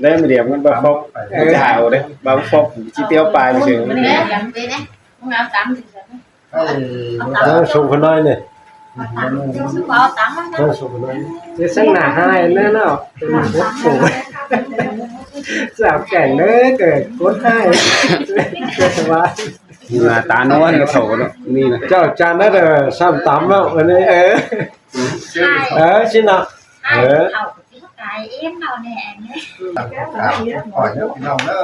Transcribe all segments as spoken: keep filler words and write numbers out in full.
Đảy mì điêm ꞌngớn ꞌpá phốc. Ơ. Chả ổ đảy, ꞌpá phốc, ꞌchí ꞌtiếu pay mì sương. Đảy mì điêm, đảy. Ơ, ꞌnhắng sung khửn ꞌnọi ꞌnị. ꞌNhắng sung khửn ꞌnọi. Chứ săng nả ꞌhại ꞌnớ ꞌnọ. Chả kẻng ꞌnớ, kẻ cốt ꞌhại. Chứ săng ꞌva. Nả ta ꞌnọ, ꞌnị ꞌnọ. Chảu chăn ꞌnớ, đảy sắm tắm ꞌnọ, ꞌnị. Ơ. Ơ, ꞌsịn ꞌnọ. Ơ. Khỏi nước phi ꞌnọng ꞌnớ.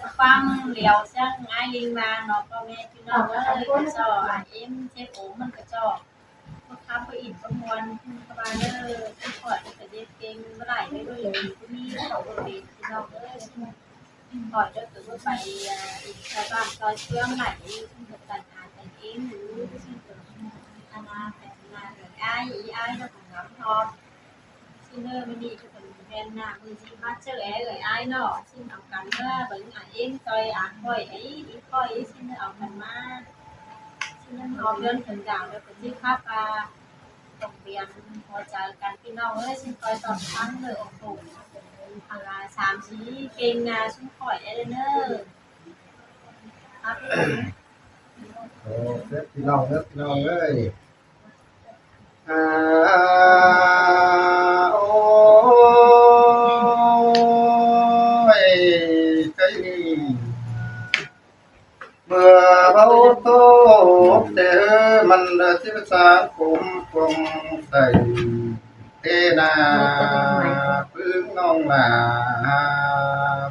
ꞌPhắng ꞌlẹo ꞌsướng ải ꞌlịnh ꞌva ꞌnọ, ꞌpo ꞌme phi ꞌnọng ơi, ꞌcọ ꞌchọ, ải ꞌếm chếp ốm ꞌmắn ꞌcọ ꞌchọ. ꞌPo khắm ꞌpo ỉn ꞌpo ꞌmuôn, ꞌpọ ꞌva ꞌnớ, khỏi ꞌcọ dếp kêng báu đảy, ꞌmí ꞌcọ báu pên phi ꞌnọng ơi. Khỏi ꞌcọ ꞌcọ báu pay, ơ, ỉn soi ꞌváng soi ꞌchương đảy, ꞌcọ tản ải tản ꞌếm, ꞌcọ ꞌcọ ăn ꞌnạ, tản ꞌnạ, ải ải, ải ꞌnọ ꞌcọ ngắm ꞌhọt. ꞌSịn ꞌnớ, ꞌmự ꞌnị ꞌcọ ꞌmen ꞌnạ, ꞌmự ꞌnị ꞌmá ꞌchớ é ꞌlới ải ꞌnọ, ꞌsịn au căn ꞌmá bớng ải ꞌếm ꞌtoi ải khỏi, ải khỏi, ꞌsịn ꞌnớ au căn ꞌmá. ꞌSịn ꞌnớ ꞌhọt ꞌlươn khửn đảo ꞌlẹo ꞌcọ ꞌchí khắp ꞌva cộng viên hỗ trợ căn phi ꞌnọng ơi, ꞌsịn ꞌcoi tỏn ꞌphắng ꞌnớ ꞌcọ phủ. Ăn ꞌlạ sắm sí kêng ꞌnạ ꞌsúm khỏi é ꞌnớ. Khắp ꞌnớ. Ơ, phép phi ꞌnọng ơi, phi ꞌnọng ơi. À, ôi, cái gì? Bươn báu ꞌtố ꞌtẹ ꞌmắn đa ꞌchí ꞌva sáng cốm cuông sảy. Tê na, ꞌpứng ꞌnọng ꞌlạ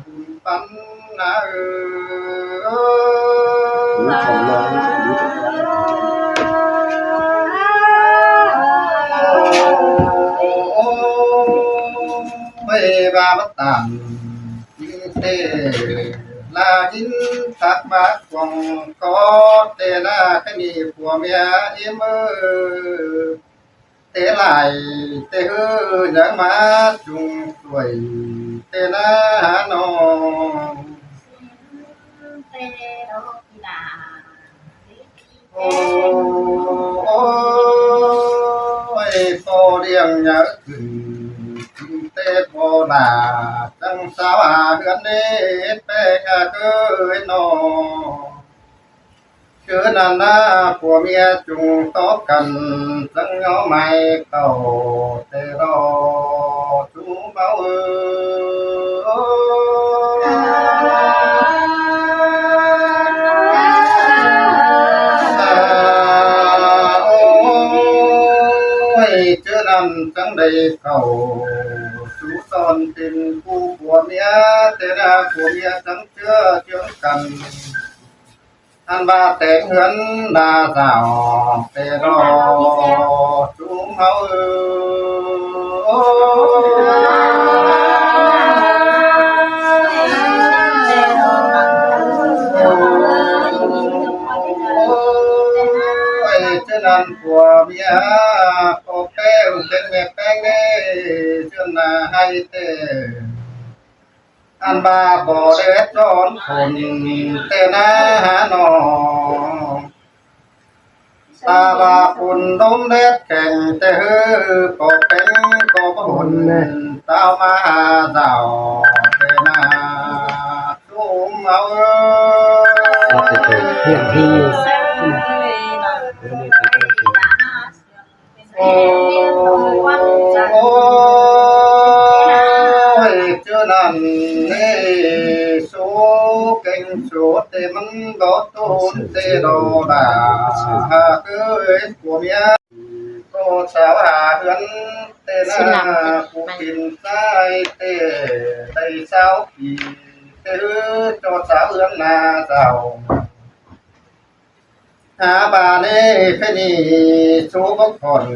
bun ꞌpắn ꞌnạ ơ. Ôi, ba bắt tản, tê, la hín thắc mắc cuông có, tê na, cái ni của mẹ em ơi. Tê lai, tê hư, nhớ má chung tuổi, tê na hả nô. Ôi, ôi, ôi, pô điêng nhớ khửn, tê pô là, chăng sao à, hướn đi, pê ngà cứ nô. Chớ ꞌnặn ꞌnạ, pua ꞌmía chung tó căn, chắng ꞌnhó mai cảu tê ꞌlạ, chú ꞌmáu ơi. Ôi, chớ ꞌnặn chắng đảy cảu, chú son tin cu pua ꞌmía, tê ꞌnạ pua ꞌmía chắng ꞌchưa chướng căn. Ăn ꞌva téng hướn đa dảo, tê ꞌlạ, chú ꞌmáu ơi. Ôi, chớ ꞌnặn pua ꞌmía, pô ꞌpéng, ꞌpéng mẹ ꞌpéng đê, chớ ꞌnạ hay tê. Ăn ꞌva báu đét ꞌdọn phôn, tê ꞌnạ hả nô. Ta ꞌva phôn đốm đét kheng, tê hư pô ꞌpéng cô báu hôn, tao ꞌmá hả dảo, tê ꞌnạ, chú ꞌmáu ơi. Ôi, chớ ꞌnặn ê, số kênh số tê ꞌmắn báu tốn tê ꞌlạ, hả ơi, pua ꞌmía. Cô sao hả hướn tê ꞌnạ, cô pin sai tê, đảy sao pí tê, cho sao hướn ꞌnạ dảo. Hả ꞌva ꞌnị, cái ꞌnị, số báu khỏn,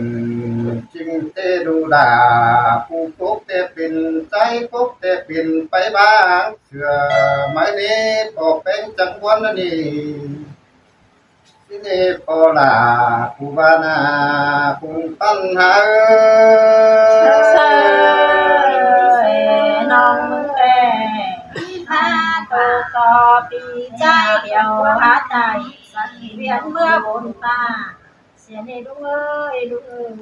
ching tê đu đà, cu cốc tê pin, cháy cốc tê pin, pay bang, sửa máy ꞌnị, pô ꞌpéng chắng ꞌmuôn ꞌnị. ꞋSịn ꞌnị pô ꞌlạ, cu ꞌva ꞌnạ, cu ꞌpắn hả ơi. Ơ, ꞌnọng ꞌmướng tê, hả tô tó pí cháy điêu hả tai. Sẵn ꞌviến ꞌmứa bôn ta, sia ꞌnị ꞌlụk ơi, ꞌlụk ơi.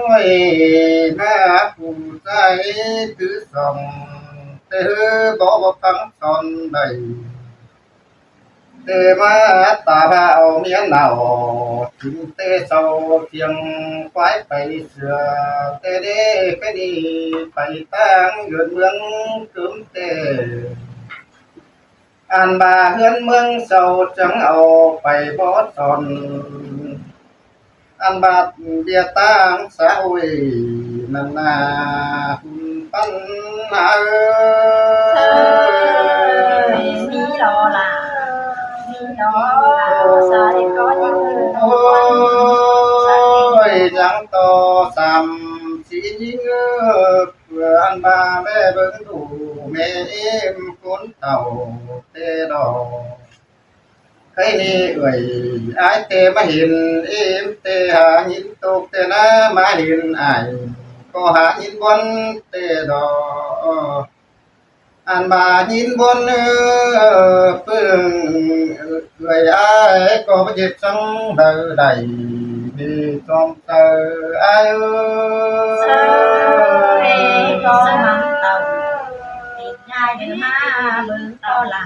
Ôi, Ôi, ꞌmá phủ ꞌchái thứ sỏng, té ꞌhứ bók báu ꞌphắng son đảy. Té ꞌmá ta ꞌva au ꞌmía nảo, chính té sau kiêng quái pay sửa, té đé pay đi pay ꞌtáng ꞌhướn ꞌmướng cúm té. Ăn ꞌva ꞌhướn ꞌmướng sau chắng au pay bók son. Ăn ꞌva ꞌviạk ꞌtáng xã hội ꞌnặn ꞌnạ, hún ꞌpắn ꞌhại. Ôi, ꞌmí lo lả, ꞌmí lo lả, sai ꞌcọ ꞌnhính ꞌhứ. Ôi, chắng ꞌto sam sí ꞌnhính ꞌhứ, ꞌpưa ăn ꞌva ꞌmẹ bớng đủ ꞌmẹ ꞌếm cốn tảu té đo. Khay ꞌnị ơi, ải té ꞌmá hên ꞌếm té hả ꞌnhính tốc té ꞌnạ, ꞌmá hên ải ꞌcọ hả ꞌnhính bón té đo. Ăn ꞌva ꞌnhính bón, ơ, ꞌpứng ơi ải ꞌcọ báu ꞌdệt săng đaư đảy, đi ꞌchom chaư ải ơi. Ôi, ꞌcọ măng tảu, tít ꞌnhai đảy ꞌmá bớng ꞌto lả.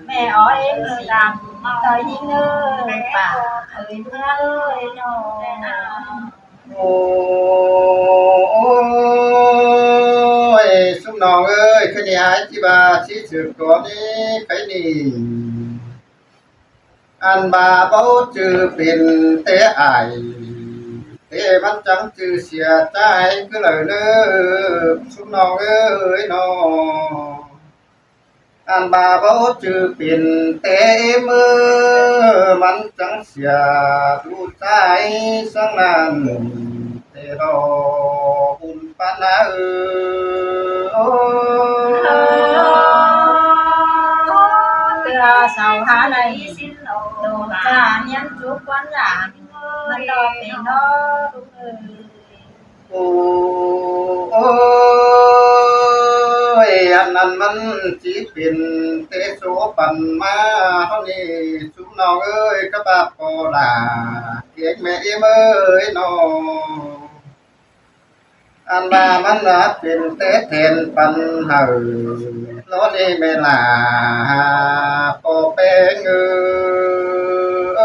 ꞌMẹ ói ꞌếm ꞌsịn, ꞌtoi ꞌnhính ꞌhứ, pả ơi ꞌmưa ơi ꞌnọ. Ôi, ꞌsúm ꞌnọng ơi, khay ꞌnị ải ꞌchí ꞌva ꞌsứ sưk ꞌcọ ꞌnị, khay ꞌnị. Ăn ꞌva báu chứ pên té ải, té ꞌmắn chắng chứ sia ꞌchái ꞌcứ đaư ꞌnớ, ꞌsúm ꞌnọng ơi ꞌnọ. Ăn ꞌva báu chứ pên té ꞌếm ꞌmắn chắng sia ꞌlụk ꞌchái săng ꞌnặn té đo, hún ꞌpắn ꞌnạ ơi. Ôi, ꞌtưa sau hả đảy ꞌsịn, ꞌlụk ꞌchá ꞌnhắng chảu ꞌquám dản, ꞌmắn đo pên ꞌnớ ꞌlụk ơi. Ôi, ăn ꞌnặn ꞌmắn ꞌchí pên té số păn ꞌmá ꞌháu ꞌnị, ꞌsúm ꞌnọng ơi, cắp ꞌva ꞌpo lả, kiêng ꞌmẹ ꞌếm ơi ꞌnọ. Ăn ꞌva ꞌmắn ꞌva pên té then păn hảư, ꞌló ꞌnị ꞌmẹ lả, ꞌpo ꞌpéng ơi. Ôi,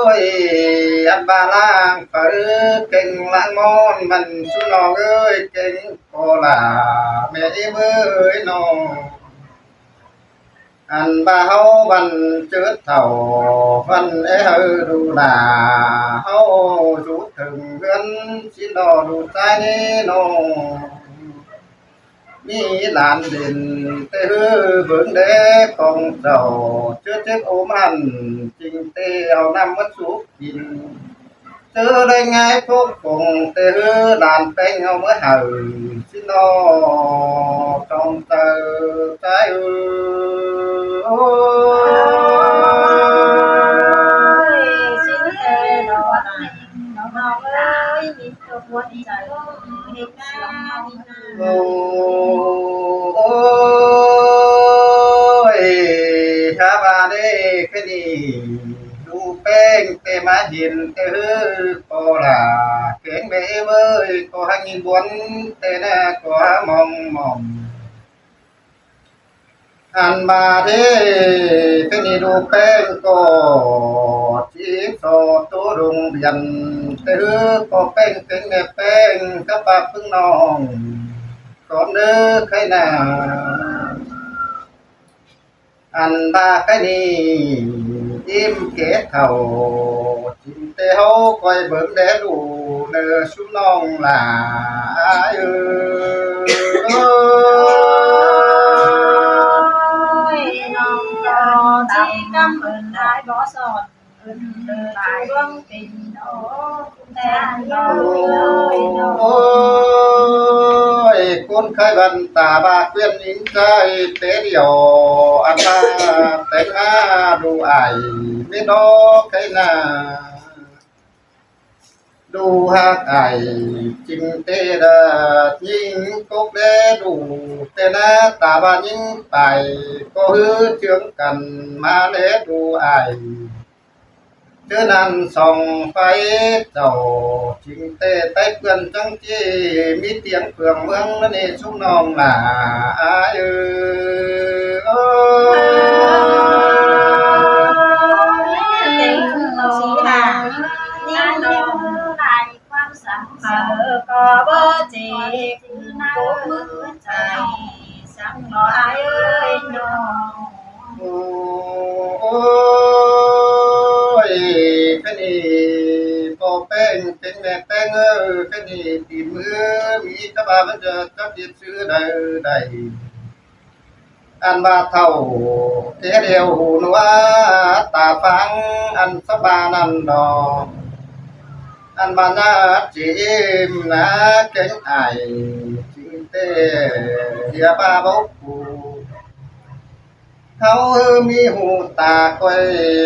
ôi, ăn ꞌva ꞌláng phaư kiêng ꞌláng ꞌmón ꞌmắn ꞌsúm ꞌnọng ơi, kiêng ꞌpo lả, ꞌmẹ ꞌếm ơi ꞌnọ. Ăn ꞌva ꞌháu ꞌvặn chứt thảu, ꞌvặn é hảư ꞌlụk lả, ꞌháu dú thửng ꞌhướn ꞌsịn ꞌnọ ꞌlụk ꞌchái ꞌnị ꞌnọ. ꞌMí lan đên té ꞌhứ bớng đé khong chảu, ꞌchớ chếp ốm hẳn, chính té au ꞌnặm ꞌmá súp kin. ꞌChớ đảy ꞌngai phốc khong té ꞌhứ lan ꞌpéng au ꞌmá hảư ꞌsịn ꞌnọ, ꞌchom chaư ꞌchái ơi. Ôi, ꞌsịn té ꞌnọ, ꞌnọng ơi, ꞌmí tốc ꞌmá chaư, ꞌhịt ꞌnạ. Ôi, hả ꞌva đé khay ꞌnị, ꞌlụk ꞌpéng té ꞌmá hên té ꞌhứ ꞌpo lả, kiêng ꞌmẹ ꞌếm ơi, ꞌcọ hả ꞌnhính bón té ꞌnạ, ꞌcọ hả mong mong. Ăn ꞌva đé khay ꞌnị ꞌlụk ꞌpéng ꞌcọ ꞌchí so ꞌtố rông biên té ꞌhứ ꞌpo ꞌpéng, kiêng ꞌmẹ ꞌpéng cắp ꞌva ꞌpứng ꞌnọng ꞌcọ ꞌnớ khay ꞌnạ. Ăn ꞌva khay ꞌnị ꞌếm kẻ thảu, chính té ꞌháu ꞌcoi bớng đé ꞌlụk ꞌnớ ꞌsúm ꞌnọng lả ơi. Ôi, ꞌnọng ꞌcọ ꞌchí căm ơn ải bók son, ơn ơn ải ꞌluống pên ꞌnọ. Ôi, ꞌcốn khay ꞌvặn ta ꞌva ꞌquiến ꞌnhính ꞌchái té điêu, ăn ꞌva té ꞌnạ ꞌlụk ải, ꞌmí ꞌnọ khay ꞌnạ. ꞌLụk ꞌhặc ải, chính ꞌtẹ đa ꞌnhính cốc ꞌlé ꞌlụk ꞌtẹ ꞌná, ta ꞌva ꞌnhính pay ꞌcọ ꞌhứ ꞌchương căn ꞌmá ꞌlé ꞌlụk ải. ꞌChớ ꞌnặn song pay chảu, chính ꞌtẹ Táy ꞌpươn chắng ꞌchí ꞌmí tiếng phượng ꞌmướng ꞌnặn ꞌnị ꞌsúm ꞌnọng nả. Ai ơi, ơ. Ơ, ꞌcọ báu ꞌchí ꞌcọ ꞌmứ chảy săng ꞌnọ ai ơi ꞌnọ. Ôi, cái này có ꞌpéng, ꞌpéng mẹ ꞌpéng ơi, cái này tìm ư, ꞌmí cá ba ꞌmắn ꞌchớ chắp điệp sư đảy đảy. Ăn ꞌva thảu ké điêu hủ ꞌnua ta phang ăn sắp ba ꞌnặn đo. Ăn ꞌva ꞌná ꞌchí ꞌmí ꞌná kéng ải, chính ꞌtẹ ꞌhia ba báu phủ. ꞌHáu ꞌhứ ꞌmí hủ ta ꞌcoi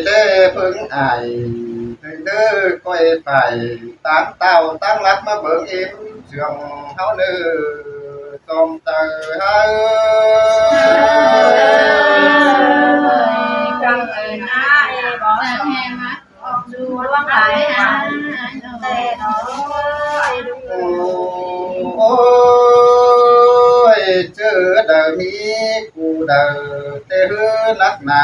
ꞌlé ꞌpứng ải, ꞌtếng ꞌnớ ꞌcoi phải táng tao táng lắt ꞌmá bớng ꞌếm sương ꞌháu ꞌnớ. Tôm chaư ꞌhá ơi. Ôi, ꞌchớ đaư ꞌmí cu đaư ꞌtẹ ꞌhứ nắc nả,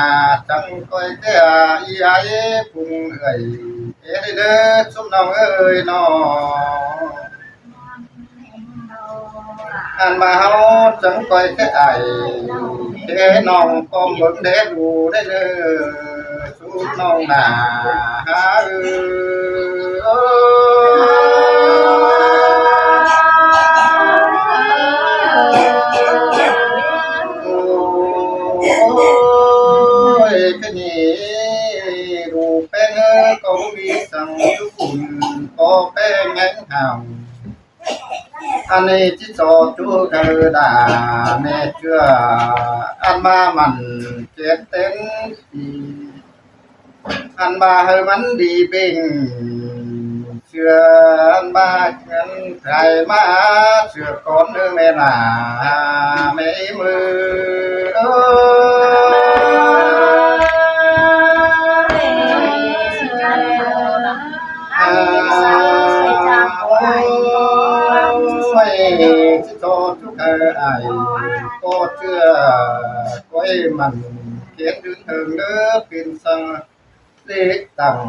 chắng ꞌcoi ké a ꞌí ái phung ơi. Ké đi ꞌnớ ꞌsúm ꞌnọng ơi ꞌnọ. Ăn ꞌva ꞌháu chắng ꞌcoi ké ải, ké ꞌnọng ꞌcọ bớng đé ꞌlụk đé ꞌnớ, ꞌsúm ꞌnọng nả. Há ư, ơ. Ôi, cái này ꞌlụk ꞌpéng ơi, ꞌcọ ꞌmí săng ꞌlụk ꞌcốn, ꞌcọ ꞌpéng ꞌhéng hảư. Ăn ꞌnị ꞌchí so ꞌchu ꞌcơ đa ꞌmẹ ꞌchưa, ăn ꞌva mẳn kiết tến đi, ăn ꞌva ꞌhứ ꞌmắn đi ꞌpéng ꞌchưa, ăn ꞌva ăn thái ꞌmá ꞌchưa cón ꞌnớ ꞌmẹ nả, ꞌmẹ ꞌếm ơi. Ôi, ôi, ôi, ꞌchí so ꞌchu ꞌcơ ải, ꞌcọ ꞌchưa ꞌcoi mẳn kiết dưn ꞌhưng ꞌnớ pên săng. Lết tẳng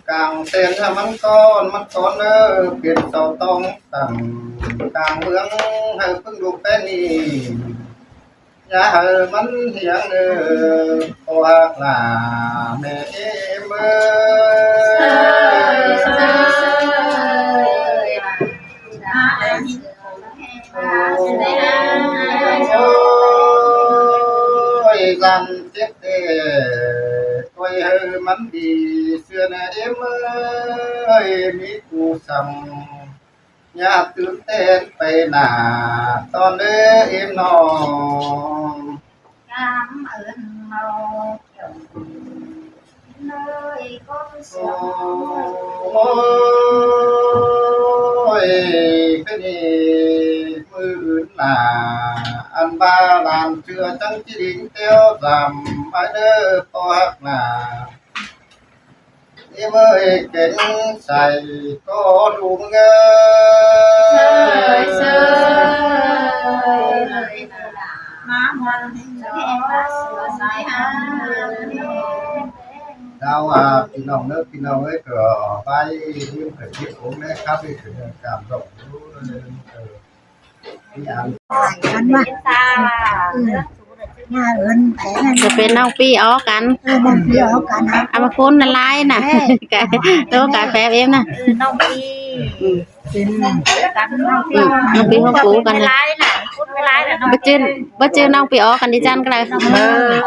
cang ten ꞌhứ ꞌmắn cón, ꞌmắn cón ꞌnớ pên sau tong tẳng cang ꞌmướng ꞌhứ ꞌpứng ꞌlụk ꞌpéng ꞌnị. Nhá ꞌhứ ꞌmắn hiếng ꞌnớ, ꞌcọ ꞌhặc nả ꞌmẹ ꞌếm ơi. Ôi, ꞌdặn chết ꞌtẹ, ꞌcoi ꞌhứ ꞌmắn đi ꞌchưa ꞌnớ ꞌếm ơi, ꞌmí cu săng. Nhá tứm tết pay nả ꞌtọn ꞌnớ ꞌếm ꞌnọng. Cảm ơn màu kiểu nơi con sông. Ôi, cái này ꞌmự ứn nả, ăn ꞌva ꞌlán ꞌchưa chắng ꞌchí đin ꞌteo dăm, ai ꞌnớ ꞌcọ ꞌhặc nả. Ê ơi, kén sai có đúng ơi. Sai, sai. Má ngoan, hên gió, sửa sai hăng. Đào à, ꞌpi ꞌnọng ơi, ꞌpi ꞌnọng ơi, ꞌcọ ꞌvạy ꞌliêm ꞌcọ thiếp ốm ꞌnẹ, khắp đi ꞌcọ cảm động. Ăn ꞌmá. Ừ. Mà ơn cái này. ꞌCọ pên ꞌnọng ꞌpi ók căn. Ừ, ꞌnọng ꞌpi ók căn hả? À, ꞌmá khốn ꞌnặn lai ꞌnạ. Ê. Cái, ꞌtố cái phép êm ꞌnạ. Ừ, ꞌnọng ꞌpi. Ừ. Pên ꞌnọng ꞌpi. Ừ, ꞌnọng ꞌpi hông cú căn ꞌnạ. Lai ꞌnạ, khốn lai ꞌnạ, ꞌnọng ꞌpi. Báu ꞌchư, báu ꞌchư ꞌnọng ꞌpi ók căn đi chăn căn ꞌnạ. Ừ.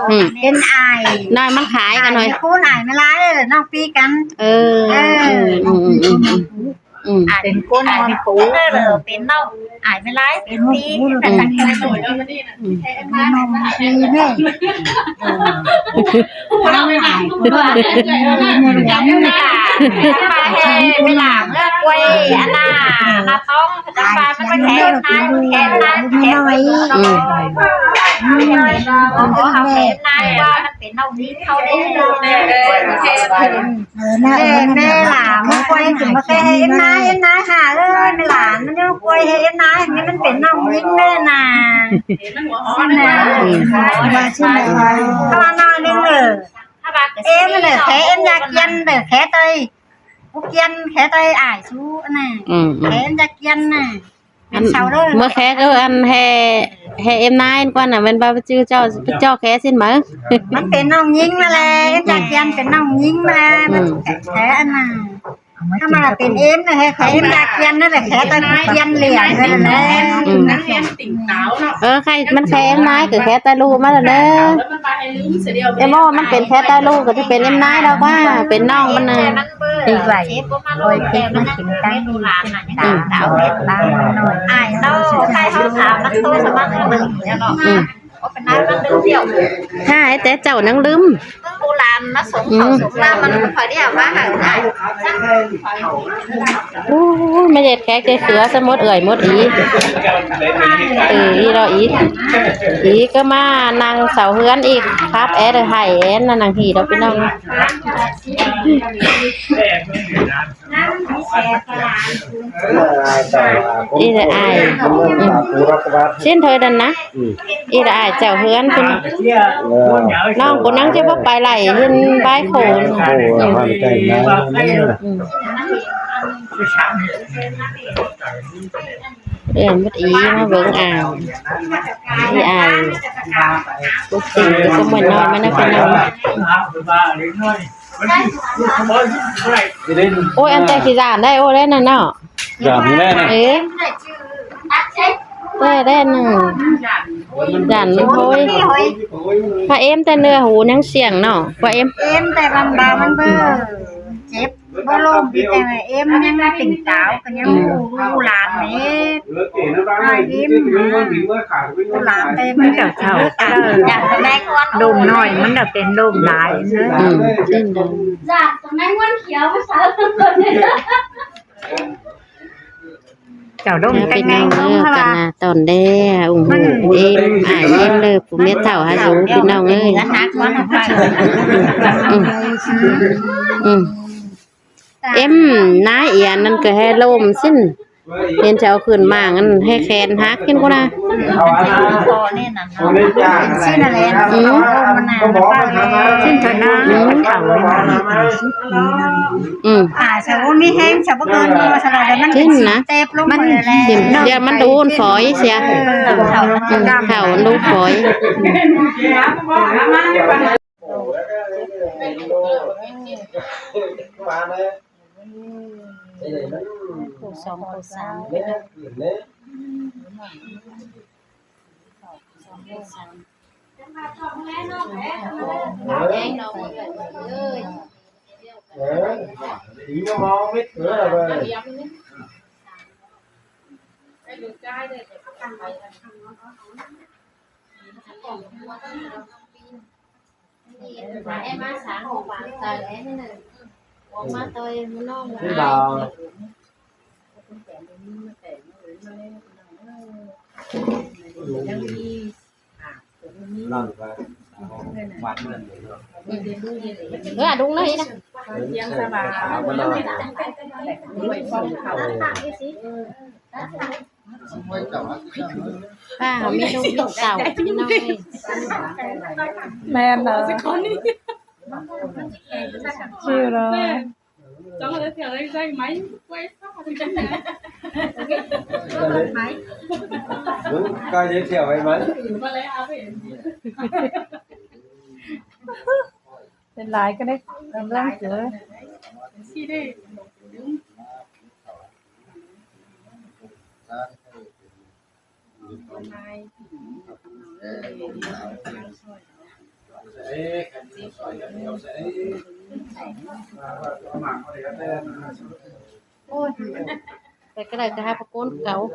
Ừ. Pên ai. ꞌNọi ꞌmắn khai căn ꞌnọi. Ai, khốn ai ꞌmá lai ꞌnọng ꞌpi căn. Ừ. Ừ. Ừ, ừ, ừ, ừ. อืม เป๋นคน เป๋นคน เป๋นน้อง อ้ายแม่หลาย เป๋นพี่ อืม อืม เวลาเมื่อกล้วยอันน่ะ มาต้อง จะปามันก็แขนนะ แขนนะ แขนนะ อืม เอาแขนนะ ว่ามันเป๋นน้องยิงเขาเด้อ เออ แม่ แม่หลาน เมื่อกล้วยถึงมาแค่ให้เอ็นนาย เอ็นนายหา เออ แม่หลาน มันเมื่อกล้วยให้เอ็นนาย นี่มันเป๋นน้องยิงแม่น่ะ อืม ว่าชื่ออะไร เขาว่าน้อยนึงเออ เอ็มเลย แค่เอ็มอยากเกียนเด้อ แค่เตย ผู้เกียน แค่เตยอ้ายสู้อันน่ะ อืม อืม แค่เอ็มอยากเกียนน่ะ อัน เสาเด้อ เมื่อแค่ก็อันแห่ แห่เอ็มนายกว่าน่ะ มันบ่าจื้อเจ้า เจ้าแค่สิ้นไหม มันเป๋นน้องยิงมาแล้ว อยากเกียนเป๋นน้องยิงมาแล้ว มัน อืม แค่อันน่ะ ถ้ามาเป๋นเอ็มนะ แค่เอ็มอยากเกียนนั่นแหละ แค่ตอนเกียนเหลี่ยมนั่นแหละ อืม เออ ใครมันแค่เอ็มนายก็แค่ตาลูมาแล้วเนอะ เอ็มว่ามันเป๋นแค่ตาลูก็จะเป๋นเอ็มนายแล้วว่า เป๋นน้องมันน่ะ ตีไหว โอ้ย เก็บมากินตั้ง อืม สาวเฮ็ดบ้านน้อย อ้ายเต้า ใครเขาถามมันโตสมัครมันเนี่ยเนาะ อืม ก็เป็นนายมันเดียว ถ้าไอ้แต่เจ้านังลืม ผู้หลานมาส่งเขา อืม ส่งน้ำมันคอยเรียกมาหาอ้าย โอ้ย ไม่เด็ดแขกใจเสือสมดเอื่อยหมดอี เออ อีเราอี อีก็มานั่งเสาเฮือนอีก ครับ แอดไห่แอนน่ะ นั่งหี่เราพี่น้อง อีละอ้าย อืม สิ้นเทินนั่นนะ อืม อีละอ้ายเจ้าเฮือนเป็น เออ น้องคนนั้นจะบ่ไปไหลเห็นใบโขน โอ้โห อืม อืม เออ มดอีมาเบิ่งอ้าย อีอ้าย ลูกศิษย์ก็เหมือนน้อยมันนะพี่น้อง โอ้ย อันแต่สิย่านได้ โอ้ย ได้นั่นเนาะ ย่านนี่แหละนะ เอ๊ะ ได้ ได้นั่น ย่านมันโอ้ย พระเอ็มแต่เนื้อหูยังเสี่ยงเนาะ พระเอ็ม เอ็มแต่บางบางมันเบอร์เจ็บ บ่ลมดีแต่เอ็มยังเป็นสาวก็ยัง อืม รู้หลานนี่ เออ เก๋นะบ้าน อ้ายยิ้ม มัน มัน มัน มัน หลานเต็ม มันเจ้าเฒ่า อยากจะได้คน โดมน้อย มันเจ้าเป็นโดมหลายเนอะ อืม ขึ้นโดม จากตรงนั้นง่วนเขียวมาสาวคนเดียว เจ้าโดม นะ แต่ง พี่น้อง งาน เออ ลง กันนะ ตอนแรก โอ้โห มัน เอ็ม อ้ายเอ็มเลย ผู้เมียเฒ่าหาอยู่ พี่น้องเอ้ย อืม อืม เอ็ม น้าเอียนนั่นก็แห่ลมสิ้น เห็นเจ้าขึ้นมางั้นแห่แขนหักขึ้นกูนะ อืม สิ้นอะไรนะ อืม มันน่ะ สิ้นเถอะนะ อืม เขาเลยนะ อืม อ่า สาวมีแห้ง สาวบ่เกิน สาวมัน สิ้นนะ เต็บลง มัน มาแล้ว สิ้น เดี๋ยวมันโดนฝอยเสีย เออ เขา อืม เขาโดนฝอย ผู้สองผู้สาม ผู้สองผู้สาม เออ สีมองไม่เถื่อเลย Em má sáng của bạn, tại em này. Ủa, má tôi nó ngon. Thế là lăng và mặt lên được. Ơ, à, đúng đấy nè. Ơ, ป้าเขามีลูก ลูกเต่าพี่น้องเอ้ย แม่นเหรอ ชิวเหรอ Cháu có giới thiệu anh danh máy quay sao? Đúng, coi giới thiệu anh máy. Mà lấy áo về. Tên lái cái đấy, làm lông sửa. Chi đây. Ôi, cái cái này cái hai con cáu.